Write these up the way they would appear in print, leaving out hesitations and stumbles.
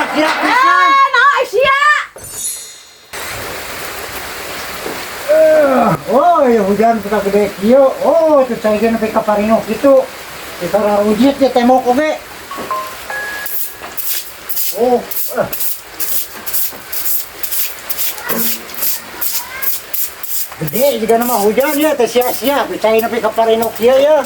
Kira-kira pisan. Eh, naon sia? Oh, ya hujan suka gede kieu. Oh, itu cai ge nepi ka parino kitu. Dikararujit ya tembok oge. Oh, eh. Gede juga nama hujan ya, teh sia-sia, cai nepi ka parino kieu ya.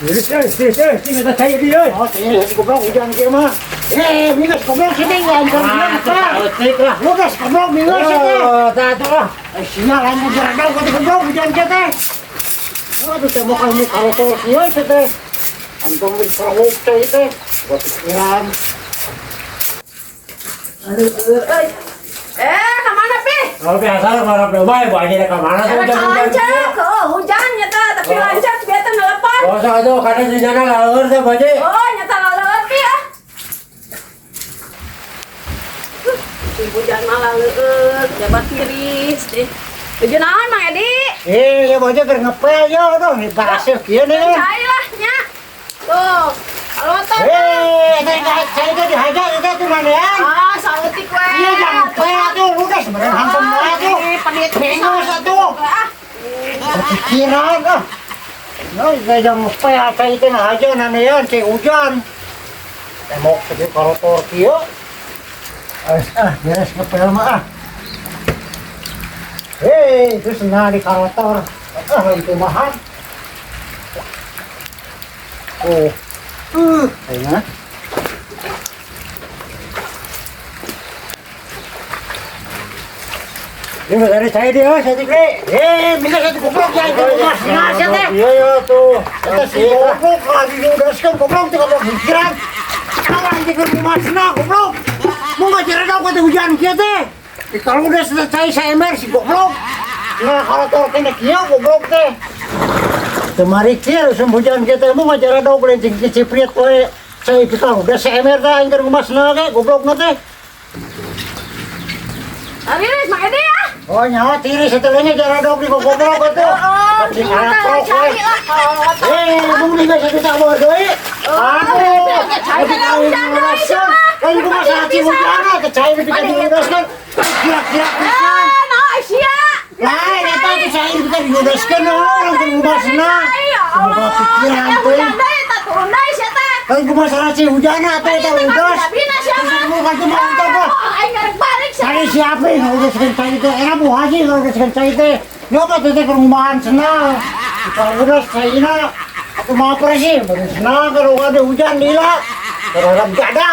Tiris euy, tiris euy, sing eta cai di euy. Oh, ini goblok hujan kieu mah. Eh, migas goblok sini enggak Ah, anjir. teu lah. Lu gas goblok migas teh. Oh, tah atuh lah. Eh, sial lamun jaradau ka goblok hujan kieu teh. Aduh, tembok anu karotol kieu teh teh. Antum geus perahuk teh teh. Gua pikiran. Aduh, euy. Eh, ka mana pi? Kalau biasa mana bae, bu aja ka mana tuh Eh, hujan-hujan. lancar, oh hujan nyata, tapi lancar biasa nelepon. Oh, sok atuh kana jana laleur teh bu aja. Oh, nyata laleur pi ah. Si hujan mah laleur, jabat tiris deh. Hujan naon Mang Edi? Eh, ya bocah keur ngepel yo aduh, ni paraseuh kieu nih. Cai lah nya. Tuh, kalau teh. Eh, teh cai teh dihajar teh tuh manean. Ah, sautik we. Iya jangan ngepel atuh, lu geus meureun hantem wae atuh. Pedit Bengos atuh. Ah. Pikiran ah. Nah, saya jangan ngepel cai teh ngahaja nanean cai hujan. Tembok teh karotor kieu. Ah, beres ngepel mah ah. Hei, terus nah di karotor. Ah, lain kumahan. Oh. Kayaknya. Ini dari saya dia, saya dikle. Eh, minta satu goblok ya, itu rumah sengaja teh. Iya ya tuh. Eta si goblok lagi diudaskeun goblok teh goblok pikiran. Kawan di rumah senang goblok. Mau nggak jaradau teh hujan kieu teh. Kalau udah selesai seember si goblok. Nah, kalau tol kena kieu goblok teh. Kemari kieu usum hujan kieu teh mau nggak jaradau lencing kicipriet we. Saya pikir udah seember teh aing ke rumah senang ge goblok na teh. Tiris Mang Edi ah. Oh nyawa tiris setelahnya jaradau di goblok atuh. Oh, Cing araprok we. cari lah kalau Eh, bung nih guys, kita bawa deui. Aduh, cai tapi teh kawin hujan deui nguraskeun. cenah. Lain kumaha saci hujan teh cai nepi ka diuraskeun. Kira-kira pisan. Eh, naon sia? Lain eta teh cai nepi ka diuraskeun urang keur ngumasna. Ya Allah. Semoga pikiran Eh, teh. hujan deui tah turun deui sia teh. Lain kumaha saci hujan teh eta udas. Bina sia mah. Bukan cuma untuk apa. Aing ngarek balik sia. Cari siapa yang nguruskeun cai teh? Era bu haji nguruskeun cai teh. Nyoba teh teh kerumahan senang. Kalau udah caina, aku mau apa sih? Baru senang kalau ada hujan lila. Berharap gak ada.